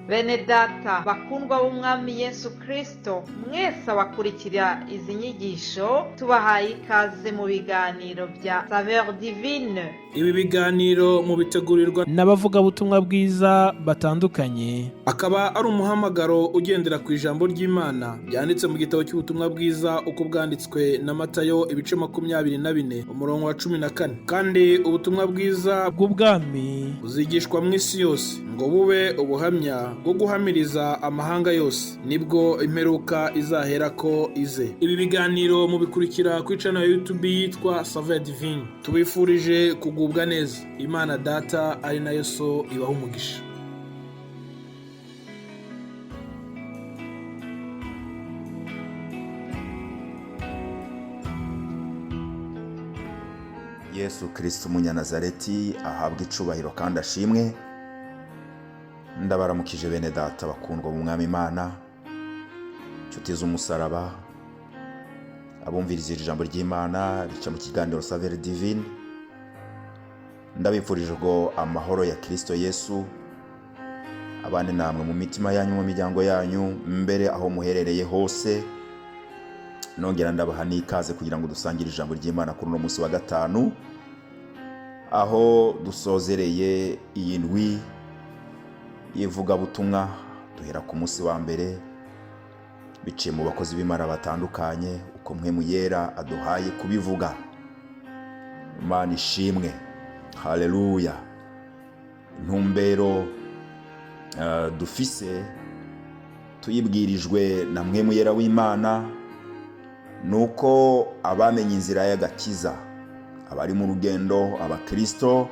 Bene data bakundwa b'Umwami Yesu Kristo, mwese abakurikira izi nyigisho, tubahaye ikaze mu biganiro bya Saveur Divine. Ibi biganiro mubitegurirwa n'abavugabutumwa bwiza batandukanye. Akaba ari umuhamagaro ugendera ku ijambo ry'Imana ryanditse mu gitabo cy'ubutumwa bwiza uko bwanditswe na Matayo, ibice 24, umurongo wa 14. Kandi ubutumwa bwiza bw'ubwami buzigishwa mu isi yose ngo bube ubuhamya bwo guhamiriza amahanga yose, nibwo imperuka izaherako ize. Ibi biganiro mubikurikira kuri channel ya YouTube yitwa Saveur Divine. Tubifurije kugubwa neza. Imana Data ari nayo So ibaha umugisha. Yesu Kirisito Umunyanazareti ahabwa icubahiro kandi ashimwe. Ndabaramukije bene data bakundwa mu Mwami Imana, inshuti z'umusaraba, abumviriza iri jambo ry'Imana rica mu kiganiro Saveur Divine. Ndabifurije ngo amahoro ya Kirisito Yesu abane namwe mu mitima yanyu, mu miryango yanyu, mbere aho muherereye hose. Nongera ndabaha n'ikaze kugira ngo dusangire ijambo ry'Imana kuri uno munsi wa gatanu, aho dusozereye iyi ndwi y'ivugabutumwa. Duhera ku munsi wa mbere biciye mu bakozi b'Imana batandukanye, uko Mpwemu Yera aduhaye kubivuga. Imana ishimwe, haleluya. Intumbero dufise tuyibwirijwe na Mpwemu Yera w'Imana nuko abamenye inzira y'agakiza, abari mu rugendo, abakristo,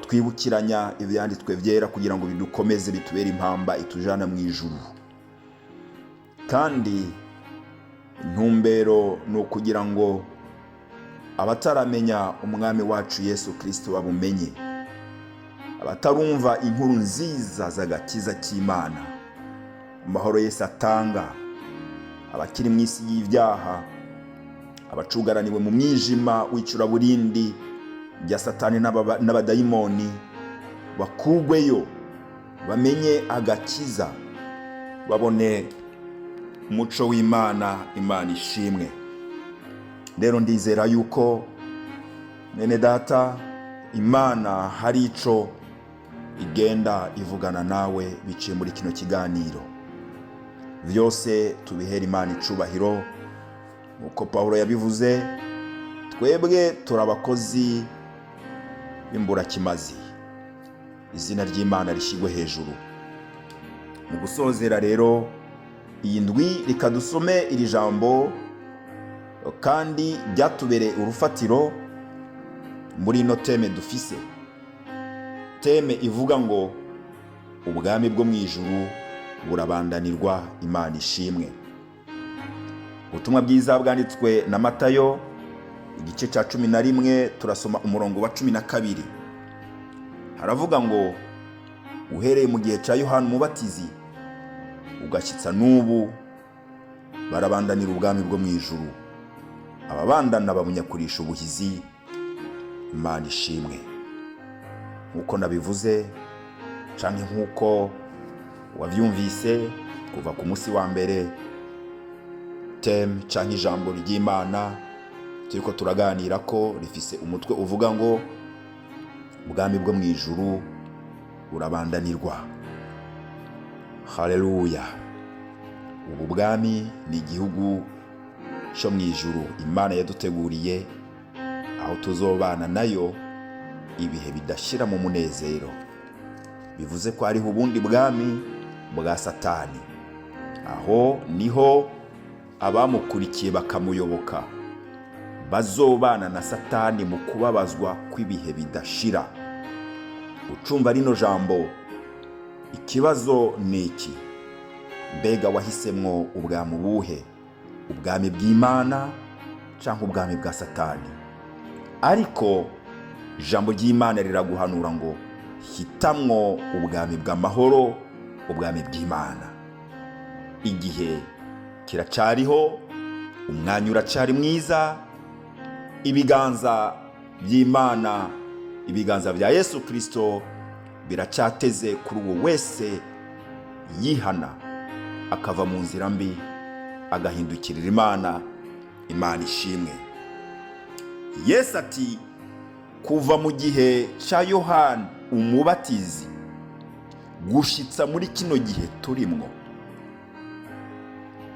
twibukiranya ibyanditswe byera kugira ngo bidukomeze, bitubere impamba itujana mu ijuru. Kandi intumbero ni ukugira ngo abataramenya Umwami wacu Yesu Kristo babumenye, abatarumva inkuru nziza z'agakiza k'Imana, amahoro Yesu atanga, abakiri mu isi y'ibyaha, abacugaraniwe mu mwijima w'icuraburindi rya Satani n'abadayimoni, bakugweyo, bamenye agakiza, babone umuco w'Imana. Imana ishimwe. Rero ndizera yuko mwene data Imana hari ico igenda ivugana nawe biciye muri kino kiganiro. Byose tubihera Imana icubahiro, nkuko Pawulo yabivuze, twebwe turi abakozi b'imburakimazi, izina ry'Imana rishyirwe hejuru. Mu gusozera rero iyi ndwi, reka dusome iri jambo kandi ryatubereye urufatiro muri ino thème dufise, thème ivuga ngo ubwami bwo mu ijuru burabandanirwa. Imana ishimwe. Ubutumwa bwiza bwanditswe na Matayo, igice cya 11, turasoma umurongo wa 12. Haravuga ngo: uhereye mu gihe cya Yohana Umubatizi ugashyitsa n'ubu, barabandanira ubwami bwo mu ijuru, ababandana babunyakurisha ubuhizi. Imana ishimwe. Nk'uko nabivuze canke nk'uko wavyumvise kuva ku munsi wa mbere, thème canke ijambo ry'Imana turiko turaganira ko rifise umutwe uvuga ngo ubwami bwo mu ijuru burabandanirwa. Haleluya. Ubu bwami ni igihugu cyo mu ijuru Imana yaduteguriye, aho tuzobana nayo ibihe bidashira mu munezero. Bivuze ko hariho ubundi bwami bwa Satani, aho niho abamukurikiye bakamuyoboka bazobana na Satani mu kubabazwa kw'ibihe bidashira. Ucumva rino jambo, ikibazo ni iki: mbega wahisemwo ubwami buhe? Ubwami bw'Imana cyangwa ubwami bwa Satani? Ariko ijambo ry'Imana riraguhanura ngo hitamwo ubwami bw'amahoro, ubwami bw'Imana. Igihe kiracariho, umwanya uracari mwiza. Ibiganza by'Imana, ibiganza bya Yesu Kirisito biracateze kuri uwo wese. Yihana akava mu nzira mbi, agahindukirira Imana. Imana ishimwe. Yesu ati: "Kuva mu gihe cya Yohani Umubatizi gushitsa muri kino gihe turimwo,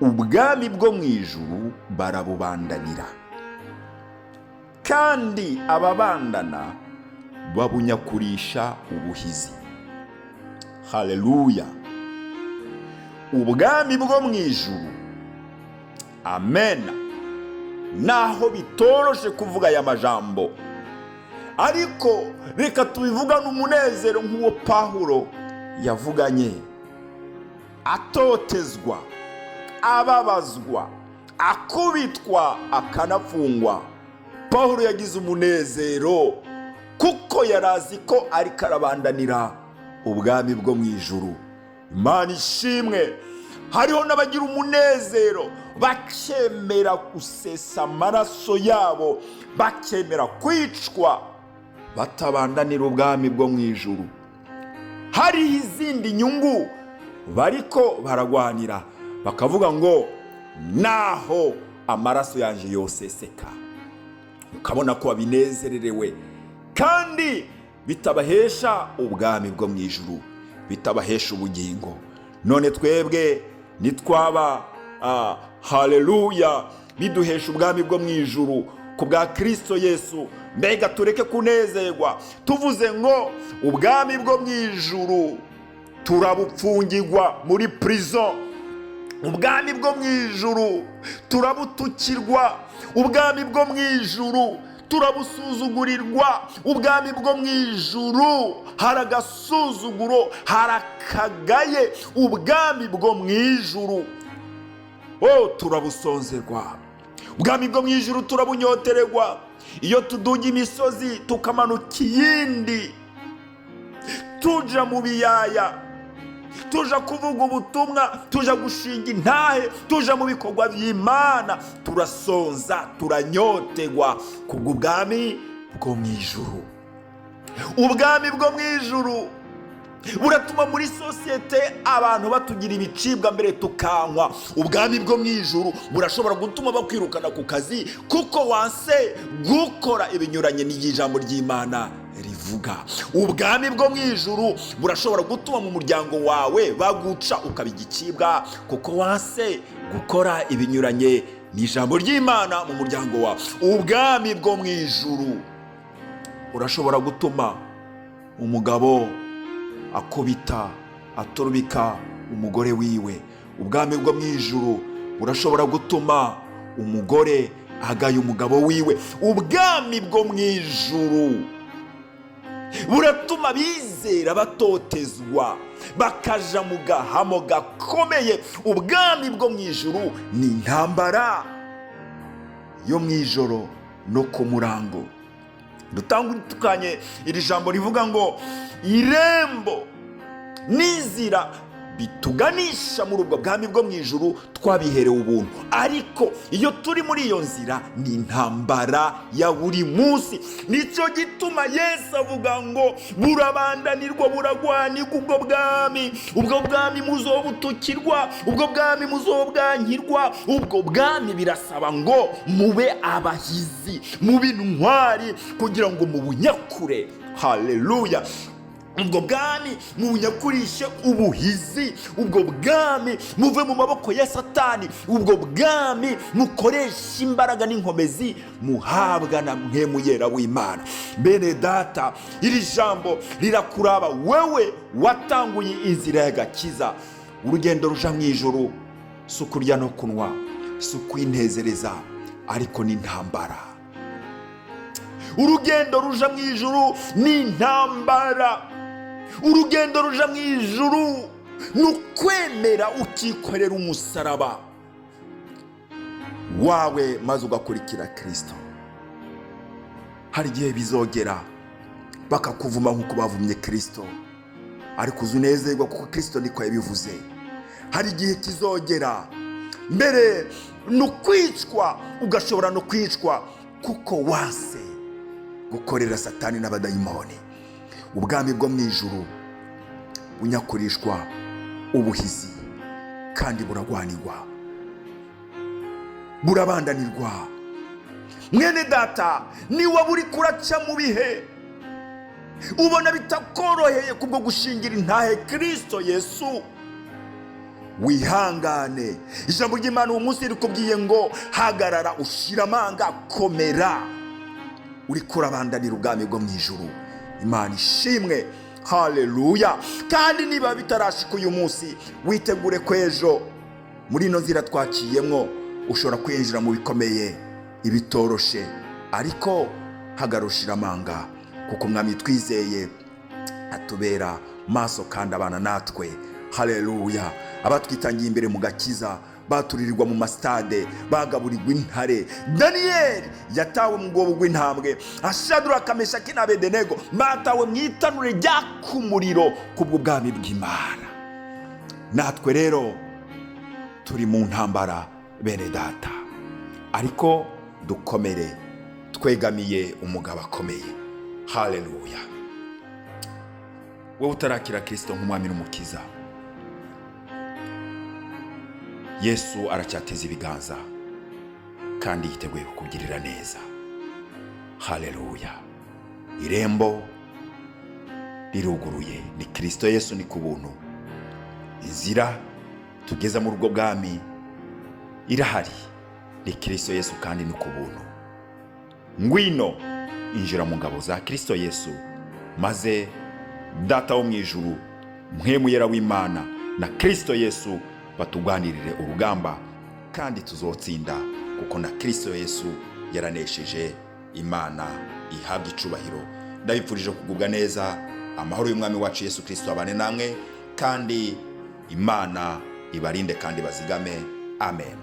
ubwami bwo mu ijuru barabubandanira, kandi ababandana babunyakurisha ubuhizi." Haleluya! Ubwami bwo mu ijuru, amen. Naho bitoroshe kuvuga aya majambo, ariko reka tubivugane umunezero nk'uwo Pawulo yavuganye atotezwa, ababazwa, akubitwa, akanafungwa. Pawulo yagize umunezero kuko yari azi ko ariko arabandanira ubwami bwo mu ijuru. Imana ishimwe. Hariho n'abagira umunezero bakemera gusesa amaraso yabo, bakemera kwicwa, batabandanira ubwami bwo mu ijuru. Hariho izindi nyungu bariko baragwanira, bakavuga ngo: "Naho amaraso yanjye yoseseka", ukabona ko babinezererewe, kandi bitabahesha ubwami bwo mu ijuru, bitabahesha ubugingo. None twebwe nitwaba, haleluya, biduhesha ubwami bwo mu ijuru ku bwa Kirisito Yesu, mbega tureke kunezerwa tuvuze ngo ubwami bwo mu ijuru turabupfungirwa muri prison, ubwami bwo mu ijuru turabutukirwa, ubwami bwo mu ijuru turabusuzugurirwa, ubwami bwo mu ijuru hari agasuzuguro, hari akagaye, ubwami bwo mu ijuru, oh, turabusonzerwa, ubwami bwo mu ijuru turabunyotererwa? Iyo tuduga imisozi, tukamanuka iyindi, tuja mu biyaya, tuja kuvuga ubutumwa, tuja gushinga intahe, tuja mu bikorwa by'Imana, turasonza, turanyotegwa kubw'ubwami bwo mu ijuru. Ubwami bwo mu ijuru buratuma muri sosiyete abantu batugira ibicibwa, mbere tukankwa. Ubwami bwo mu ijuru burashobora gutuma bakwirukana ku kazi kuko wanse gukora ibinyuranye n'ijambo ry'Imana rivuga. Ubwami bwo mu ijuru burashobora gutuma mu muryango wawe baguca, ukaba igicibwa kuko wanse gukora ibinyuranye n'ijambo ry'Imana mu muryango wawe. Ubwami bwo mu ijuru burashobora gutuma umugabo akubita, aturubika umugore wiwe. Ubwami bwo mu ijuru burashobora gutuma umugore agaya umugabo wiwe. Ubwami bwo mu ijuru buratuma abizera batotezwa, bakaja mu gahamo gakomeye. Ubwami bwo mu ijuru ni intambara yo mu ijoro no ku murango. Dutandukanye iri jambo rivuga ngo irembo n'inzira bituganisha muri ubwo bwami bwo mu ijuru twabiherewe ubuntu, ariko iyo turi muri iyo nzira ni intambara ya buri munsi. Nicyo gituma Yesu avuga ngo burabandanirwa, buragwanirwa ubwo bwami. Ubwo bwami muzobutukirwa, ubwo bwami muzobwankirwa, ubwo bwami birasaba ngo mube abahizi, mube intwari kugira ngo mubunyakure. Haleluya! Ubwo bwami mubunyakurishe ubuhizi, ubwo bwami muve mu maboko ya Satani, ubwo bwami mukoreshe imbaraga n'inkomezi muhabwa na Mpwemu Yera w'Imana. Bene data, iri jambo rirakuraba wewe watanguye inzira y'agakiza. Urugendo ruja mu ijuru si ukurya no kunywa, si ukwinezereza, ariko ni intambara. Urugendo ruja mu ijuru ni intambara. Urugendo ruja mu ijuru ni ukwemera ukikorera umusaraba wawe maze ugakurikira Kirisito. Hari igihe bizogera bakakuvuma nk'uko bavumye Kirisito, ariko uzi unezerwa kuko Kirisito niko yabivuze. Hari igihe kizogera mbere ni ukwicwa, ugashobora no kwicwa kuko wase gukorera Satani n'abadayimoni. Ubwami bwo mu ijuru bunyakurishwa Ubuhizi kandi buragwanirwa, burabandanirwa. Mwene data, niba buri kuraca mu bihe ubona bitakoroheye kubwo gushingira intahe Kirisito Yesu, wihangane. Ijambo ry'Imana uwo munsi rikubwiye ngo hagarara, ushira amanga, komera, uri kurabandanira ubwami bwo mu ijuru. Imana ishimwe, haleluya. Kandi niba bitarashika uyu munsi, witegure ko ejo muri ino nzira twaciyemwo ushobora kwinjira mu bikomeye, ibitoroshe, ariko hagarushira amanga, kuko umwami twizeye atubera maso kandi abana natwe. Haleluya. Abatwitangiye imbere mu gakiza baturirirwa mu masitade, bagaburirwa intare. Daniyeli yatawe mu bwobo bw'intambwe, Ashaduraka, Meshaki na Abedenego batawe mu itanure ryaka umuriro kubw'ubwami bw'Imana. Natwe rero turi mu ntambara, bene data, ariko dukomere twegamiye umugabo akomeye. Haleluya. Wowe utarakira Kirisito nk'umwami n'umukiza, Yesu aracyateza ibiganza kandi yiteguye kukugirira neza. Haleluya. Irembo riruguruye, ni Kirisito Yesu, ni ku buntu. Inzira tugeza mu rugo bwami irahari, ni Kirisito Yesu kandi ni ku buntu. Ngwino injira mu ngabo za Kirisito Yesu, maze Data wo mu ijuru, Mpwemu Yera w'Imana na Kirisito Yesu batugwanirire urugamba, kandi tuzotsinda kuko na Kirisito Yesu yaranesheje. Imana ihabwa icubahiro. Ndabipfurije kugubwa neza. Amahoro y'umwami wacu Yesu Kirisito abane namwe, kandi Imana ibarinde kandi bazigame. Amen.